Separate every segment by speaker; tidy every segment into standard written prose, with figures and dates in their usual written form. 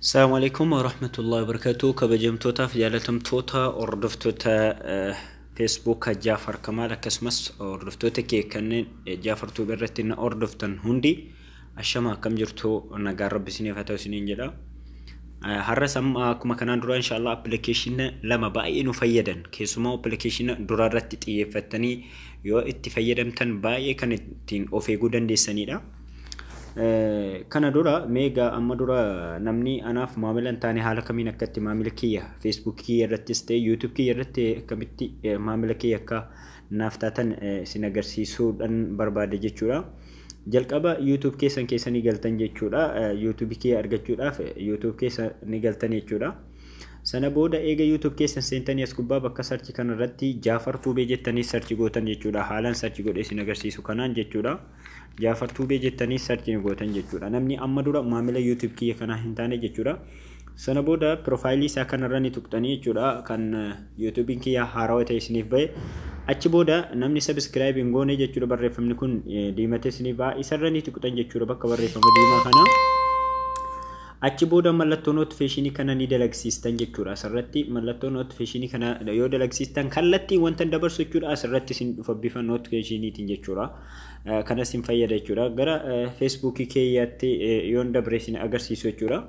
Speaker 1: Assalamu alaikum warahmatullahi wabarakatuh. Kabajamtootaaf jaalatamtoota hordoftoota Facebook Jaafar Kamaal, akkasumas hordoftoota kee kanneen Jaafar Tuube irratti na hordoftan hundi, ashama, akkam jirtu? Nagaan Rabbi isiniif haa ta'u isiniin jedha. Har'as amma akkuma kanaan dura, inshallah, appilikeeshina lama baay'ee nu fayyadan, keessumaa appilikeeshina duraa irratti xiyyeeffattanii yoo itti fayyadamtan baay'ee kan ittiin of eeguu dandeessanidha. Kana dura meegaa amma dura namni anaaf maamila hin taane haala kamiin akka itti maamila kiyya Facebook kiyya irrattis ta'e YouTube kiyya irratti akkamitti maamila kiyya akka naaf taatan isin agarsiisuudhaan barbaade jechuudha. Jalqaba YouTube keessan keessa ni galtan jechuudha. YouTube kiyya argachuudhaaf YouTube keessa ni galtan jechuudha. Sana booda eega YouTube keessan seentanii as gubbaa bakka search kanarratti Jaafar Tuubee jettanii search gootan jechuudha. Haalaan search godhee isin agarsiisu kanaan jechuudha. Jaafar Tuubee jettanii search ni gootan jechuudha. Namni amma dura maamila YouTube kiyya kanaa hin taane jechuudha. Sana booda piroofaayilii isaa kanarra ni tuqxanii jechuudha. Kan YouTubein kiyya haarawaa ta'e isiniif bahe. Achi booda namni subscribe hin goone jechuudha, barreeffamni kun diimatee isiniif baha. Isarra ni tuqxan jechuudha bakka barreeffama diimaa kana. Achi booda mallattoo notificationii kana ni dalagsiistan jechuudha. Asirratti mallattoo notificationii kana yoo dalagsiistan kallattiin wanta dabarsu jechuudha asirratti isin dhufa bifa notificationiitiin jechuudha. Kanas isin fayyada jechuudha. Gara Feesbuukii kiyyaatti yoon dabre isin agarsiisu jechuudha.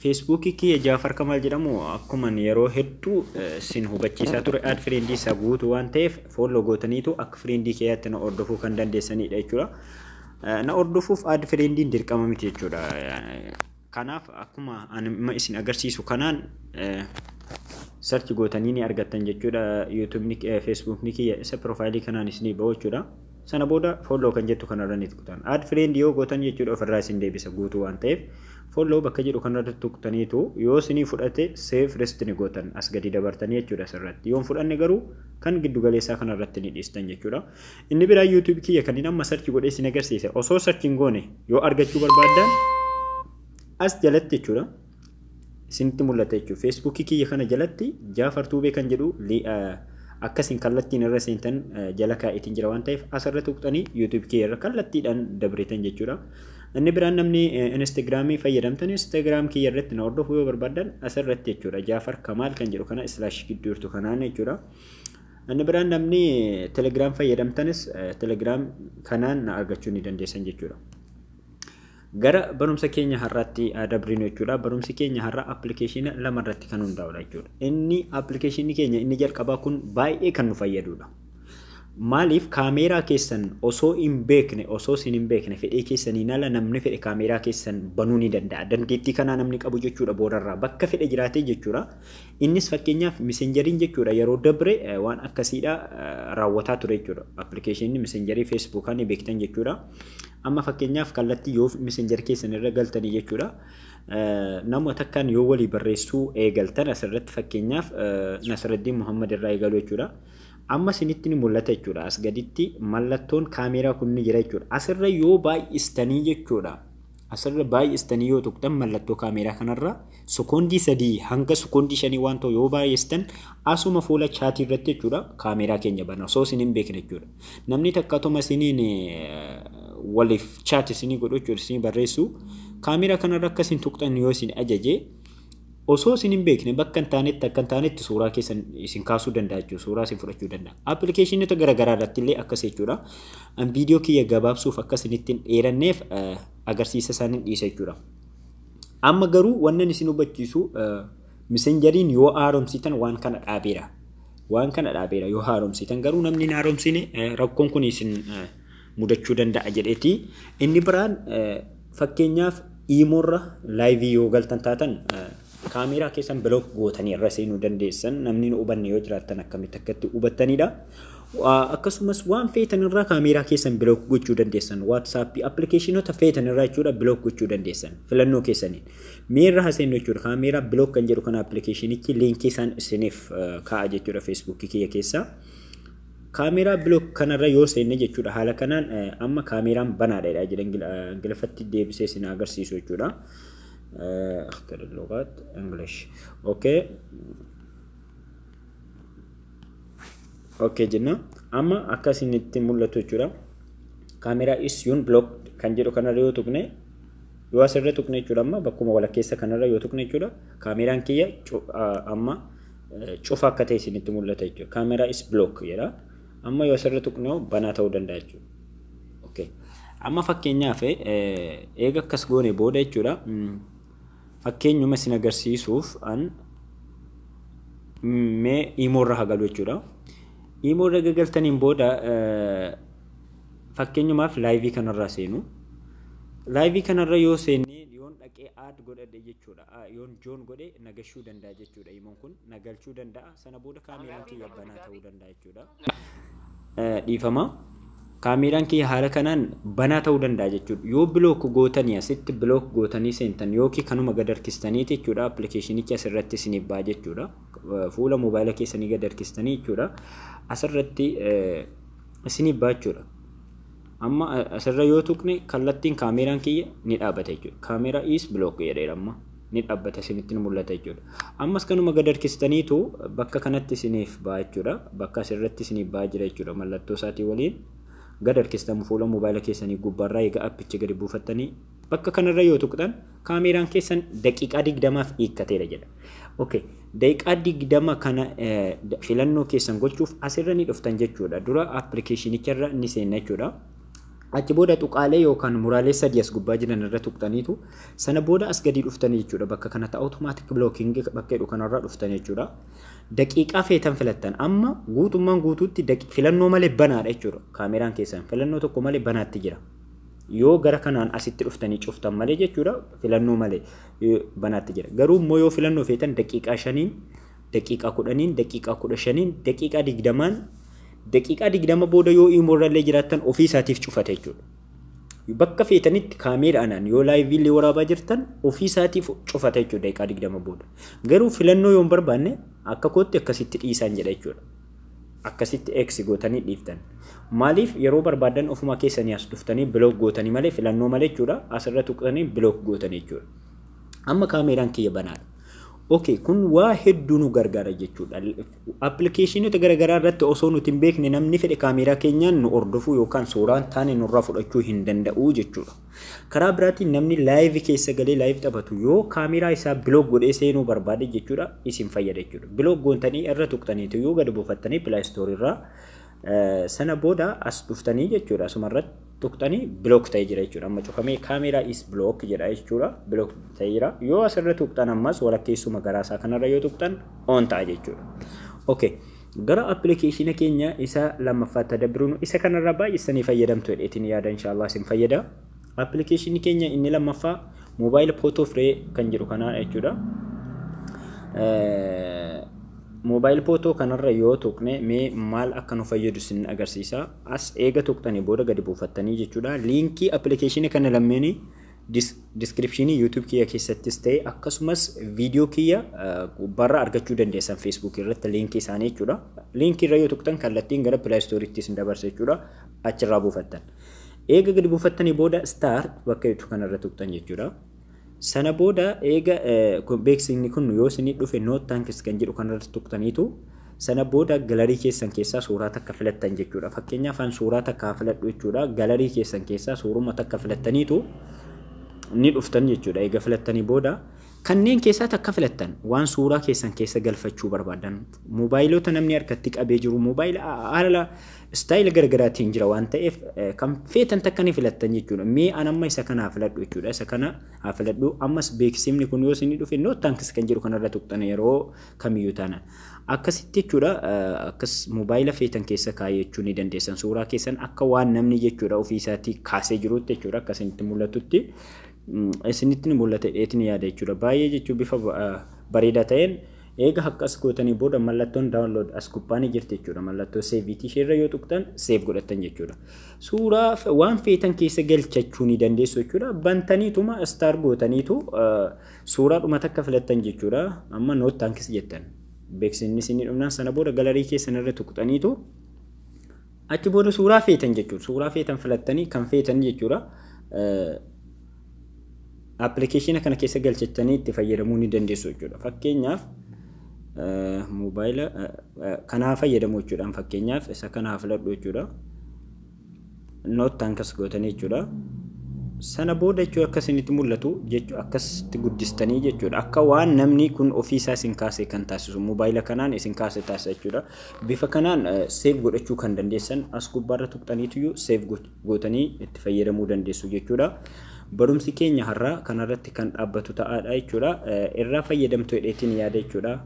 Speaker 1: Feesbuukii kiyya Jaafar Kamaal jedhamu akkuma yeroo hedduu isin hubachiisaa ture, add friendii isaa guutuu waan ta'eef follow gootaniitu akka friendii kiyyaatti na hordofuu kan dandeessanidha jechuudha. Na hordofuuf add friendiin dirqama miti jechuudha. Kanaaf akkuma ani isin agarsiisu kanaan search gootanii ni argattan jechuudha. YouTubeni, Facebookni kiyya isa piroofaayilii kanaan isinii bahu jechuudha. Sana booda follow kan jettu kanarra ni tuqxan. Add friend yoo gootan jechuudha ofirraa isin deebisa guutuu waan ta'eef, follow bakka jedhu kanarra tuqxaniitu yoo isinii fudhate save rest ni gootan, as gadi dabartanii jechuudha asirratti. Yoo hin fudhanne garuu kan giddu galeessaa kanarratti ni dhiistan jechuudha. Inni biraa YouTube kiyya kan inni amma search godhee isin agarsiise osoo search hin goone yoo argachuu barbaaddan as jalatti jechuudha. Isinitti mul'ata jechuudha. Feesbuukii kiyya kana jalatti Jaafar Tuubee kan jedhu akkasiin kallattiin irra seentan jala kaa'eetiin jira waan ta'eef, asirra tuqxanii YouTube kiyya irra kallattiidhaan dabreetan jechuudha. Inni biraan namni Instagiraamii fayyadamtan Instagram kiyya irratti na hordofuu yoo barbaaddan asirratti jechuudha. Jaafar Kamaal kan jedhu kana slash gidduu jirtu kanaan jechuudha. Inni biraan namni Telegram fayyadamtanis Telegram kanaan na argachuu ni dandeessan jechuudha. Gara barumsa keenya har'aatti dabrinu jechuudha. Barumsi keenya har'a appilikeeshina lama irratti kan hundaa'udha jechuudha. Inni appilikeeshinii keenya inni jalqabaa kun baay'ee kan nu fayyadudha. Maaliif? Kaameeraa keessan osoo hin beekne, osoo isin hin beekne, fedhii keessaniin ala namni fedhe kaameeraa keessan banuu ni danda'a. Dandeettii kanaa namni qabu jechuudha boodarraa bakka fedhe jiraatee jechuudha. Innis fakkeenyaaf Messengeriin jechuudha, yeroo dabre waan akkasiidha raawwataa ture jechuudha. Appilikeeshinii Messengerii Feesbuukaa ni beektan jechuudha. Amma fakkeenyaaf kallattii yoo Messenger keessan irra galtanii jechuudha. Nama takkaan yoo walii barreessuu eegaltan, asirratti fakkeenyaaf Nasraddiin Muhammad irraa eegalu jechuudha. Amma isinitti ni mul'ata jechuudha. As gaditti mallattoon kaameeraa kun ni jira jechuudha. Asirra yoo baay'istanii jechuudha. Asirra baay'istanii yoo tuqxan mallattoo kaameeraa kanarra sekoondii 3 hanga sekoondii 5 waan ta'u yoo baay'istan, asuma fuula chaatii irratti jechuudha kaameeraa keenya bana osoo isin hin beekne jechuudha. Namni takka otuma isiniin waliif chat isinii godhu jechuudha, isinii barreessu, kaameeraa kanarra akka isin tuqxan yoo isin ajaje, osoo isin hin beekne bakka hin taanetti akka hin taanetti suuraa keessan isin kaasuu danda'a jechuudha. Suuraa isin fudhachuu danda'a. Appilikeeshinoota garaagaraa irratti illee akkas jechuudha. An viidiyoo kiyya gabaabsuuf akka isinitti hin dheeranneef agarsiisa isaanii dhiisa jechuudha. Amma garuu wannan isin hubachiisu, Messengeriin yoo haaromsitan waan kana dhaabeera. Waan kana dhaabeera yoo haaromsitan. Garuu namni hin haaromsine rakkoon kun isin mudachuu danda'a jedheeti. Inni biraan fakkeenyaaf Imorra live yoo galtan taatan kaameeraa keessan block gootanii irra seenuu dandeessan, namni hin hubanne yoo jiraattan akkamitti akkatti hubattanidha. Akkasumas waan feetan irraa kaameeraa keessan block gochuu dandeessan. WhatsAppii, appilikeeshinoota feetan irraa jechuudha block gochuu dandeessan filannoo keessaniin. Mee irra haseennu jechuudha. Kaameeraa block kan jedhu kana appilikeeshinichi liinkii isaan isiniif kaa'a jechuudha Feesbuukii kiyya keessaa. Kaameeraa block kanarra yoo seenne jechuudha, haala kanaan amma kaameeraan banaadha jedha, Ingiliffatti deebisee isin agarsiisu jechuudha. اختر اللغات English. Okay jenna. Amma akka isinitti mul'atu jechuudha. Camera is unblocked kan jedhu kanarra yoo tuqne Yoo asirra tuqne jechuudha, amma bakkuma walakkeessa kanarra yoo tuqne jechuudha, kaameraan kiyya amma cufa akka ta'e isinitti mul'ata jechuudha. "Camera is block" jedha. Amma yoo asirra tuqne banaa ta'uu danda'a jechuudha. Okay. Amma fakkeenyaaf eega akkas goone booda jechuudha, fakkeenyuma isin agarsiisuuf an mee iimoorra haa galu jechuudha. Iimoorra gagaltaniin booda fakkeenyumaaf live kanarraa seenu. Live kanarra yoo seennee, yoon dhaqee add godhadhe jechuudha. Yoon join godhe nagashuu danda'a jechuudha. Iimoon kun nagalchuu danda'a. Sana booda kaameraan kiyya banaa ta'uu danda'a jechuudha. Dhiifama. Kaameraan kiyya haala kanaan banaa ta'uu danda'a jechuudha. Yoo block gootanii, asitti block gootanii seentan yookiin kanuma gad harkistaniiti jechuudha. Appilikeeshinichi asirratti isiniif ba'a jechuudha. Fuula moobaayila keessanii gad harkistanii jechuudha. Asirratti isiniif ba'a jechuudha. Amma asirra yoo tuqne kallattiin kaameraan kiyya ni dhaabbata jechuudha. "Camera is block" jedheera, amma ni dhaabbata, isinitti ni mul'ata jechuudha. Ammas kanuma gad harkistaniitu bakka kanatti isiniif ba'a jechuudha. Bakka asirratti isiniif ba'aa jira jechuudha, mallattoo isaatii waliin. Gad harkistamu fuula moobaayila keessanii gubbaarraa egaa appicha gadi buufattanii bakka kanarra yoo tuqxan kaameraan keessan daqiiqaa 20f hiikkateera jedha. Okay, daqiiqaa 20 kana filannoo keessan gochuuf asirra ni dhuftan jechuudha. Dura appilikeeshinicharra ni seenna jechuudha. Achi booda tuqaalee yookaan muraalee sadii as gubbaa jiran irra tuqxaniitu sana booda as gadi dhuftanii jechuudha. Bakka kanatti "automatic blocking" bakka jedhu kanarra dhuftan jechuudha. Daqiiqaa feetan filattan. Amma guutummaan guutuutti filannoo malee banaadha jechuudha. Kaameraan keessan filannoo tokko malee banaatti jira. Yoo gara kanaan asitti dhuftanii cuftan malee jechuudha, filannoo malee banaatti jira. Garuu immoo yoo filannoo feetan daqiiqaa 5n, daqiiqaa 10n, daqiiqaa 15n, daqiiqaa 20n, daqiiqaa 20 booda yoo iimoorrallee jiraattan ofii isaatiif cufate jechuudha. Bakka feetanitti kaameeraadhaan yoo live illee waraabaa jirtan ofii isaatiif cufate jechuudha daqiiqaa 20 booda. Garuu filannoo yoo hin barbaanne akka kootti akkasitti dhiisaan jedha jechuudha. Akkasitti eeksi gootanii dhiiftan. Maaliif? Yeroo barbaadan ofuma keessanii as dhuftanii block gootanii malee, filannoo malee jechuudha. Asirra tuqxanii block gootanii jechuudha. Amma kaameeraan kiyya banaadha. Okay, kun waa hedduu nu gargaara jechuudha. Appilikeeshinoota garaagaraa irratti osoo nuti hin beekne namni fedhe kaameeraa keenyaan nu hordofuu yookaan suuraan taane nurraa fudhachuu hin danda'u jechuudha. Karaa biraatiin namni live keessa galee live taphatu yoo kaameeraa isaa block godhee seenuu barbaade jechuudha, isin fayyada jechuudha. Block goontanii irra tuqxaniitu yoo gadi buufattanii Play Store irraa, sana booda as dhuftanii jechuudha, asumarratti tuqxanii block ta'ee jira jechuudha. Amma cufamee "camera is block" jedha jechuudha. Block ta'ee jira. Yoo asirra tuqxan ammas walakkeessuma garaasaa kanarra yoo tuqxan on ta'a jechuudha. Okay. Gara appilikeeshina keenya isa lammaffaatti dabruun isa kanarra baay'isanii fayyadamtu jedheetiin yaada, inshaallah isin fayyada. Appilikeeshinii keenya inni lammaffaa Mobile Photo Free kan jedhu kanaa jechuudha. Mobile photo kanarra yoo tuqne mee maal akka nu fayyadu sin agarsiisa. As eega tuqxanii booda gadi buufattanii jechuudha. Liinkii appilikeeshinii kana lammeenii description YouTube kiyya keessattis ta'e akkasumas viidiyoo kiyya gubbaarra argachuu dandeessan Facebook irratti liinkii isaanii jechuudha. Liinkii irra yoo tuqxan kallattiin gara Play Storeetti isin dabarsa jechuudha. Achirraa buufattan. Eega gadi buufattanii booda "start" bakka jettu kanarra tuqxan jechuudha. Sana booda eega beeksisni kun yoo isinii dhufe "no thanks" kan jedhu kanarra tuqxaniitu sana booda gallery keessan keessaa suuraa takka filattan jechuudha. Fakkeenyaaf an suuraa takka haa filadhu jechuudha. Gallery keessan keessaa suuruma takka filattaniitu ni dhuftan jechuudha. Eega filattanii booda kanneen keessaa takka filattan, waan suuraa keessan keessa galfachuu barbaadan. Moobaayilota namni harkatti qabee jiru moobaayila haala style garaagaraatiin jira waan ta'eef kan feetan takka ni filattan jechuudha. Mee an amma isa kana haa filadhu jechuudha. Isa kana haa filadhu. Ammas beeksifni kun yoo isinii dhufe "no thanks" kan jedhu kanarra tuqxan yeroo kamiyyuu taana. Akkasitti jechuudha, akkas moobaayila feetan keessa kaayachuu ni dandeessan. Suuraa keessan akka waan namni jechuudha ofii isaatii kaasee jirutti jechuudha, akkasinitti mul'atutti. Isinitti ni mul'ata dheetiin yaada jechuudha. Baay'ee jechuun bifa bareedaa ta'een eega akkas gootanii booda mallattoon download as gubbaa ni jirti jechuudha. Mallattoo saveiitii isheerra yoo tuqxan save godhattan jechuudha. Suuraa waan feetan keessa galchachuu ni dandeessu jechuudha. Bantaniituma start gootaniitu suuraa dhuma takka filattan jechuudha. Amma "no thanks" jettan. Beeksisni isinii dhumnaan sana booda gallery keessan irra tuqxaniitu achi booda suuraa feetan jechuudha. Suuraa feetan filattanii kan feetan jechuudha. Appilikeeshina kana keessa galchattanii itti fayyadamuu ni dandeessu jechuudha. Fakkeenyaaf moobaayila kanaa fayyadamu jechuudha. Fakkeenyaaf isa kanaa filadhu jechuudha. "No thanks" gootanii jechuudha. Sana booda jechuun akka isinitti mul'atu jechuun akkasitti guddistanii jechuudha. Akka waan namni kun ofiisaa isin kaase kan taasisu, moobaayila kanaan isin kaase taasisa jechuudha. Bifa kanaan save godhachuu kan dandeessan, as gubbaarra tuqxaniituyyuu save gootanii itti fayyadamuu dandeessu jechuudha. Barumsi keenya har'aa kanarratti kan dhaabbatu ta'aadha jechuudha. Irraa fayyadamtu jedheetiin yaada jechuudha.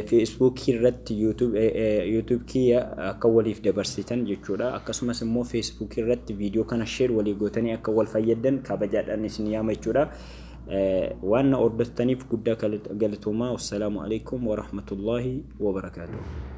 Speaker 1: Feesbuukii irratti YouTube kiyya akka waliif dabarsitan jechuudha. Akkasumas immoo Feesbuukii irratti viidiyoo kana share walii gootanii akka wal fayyadan kabajaadhaan isin yaama jechuudha. Waan na hordoftaniif guddaa galatoomaa. Wassalaamu alaikum warahmatullaahi wabarakaatuh.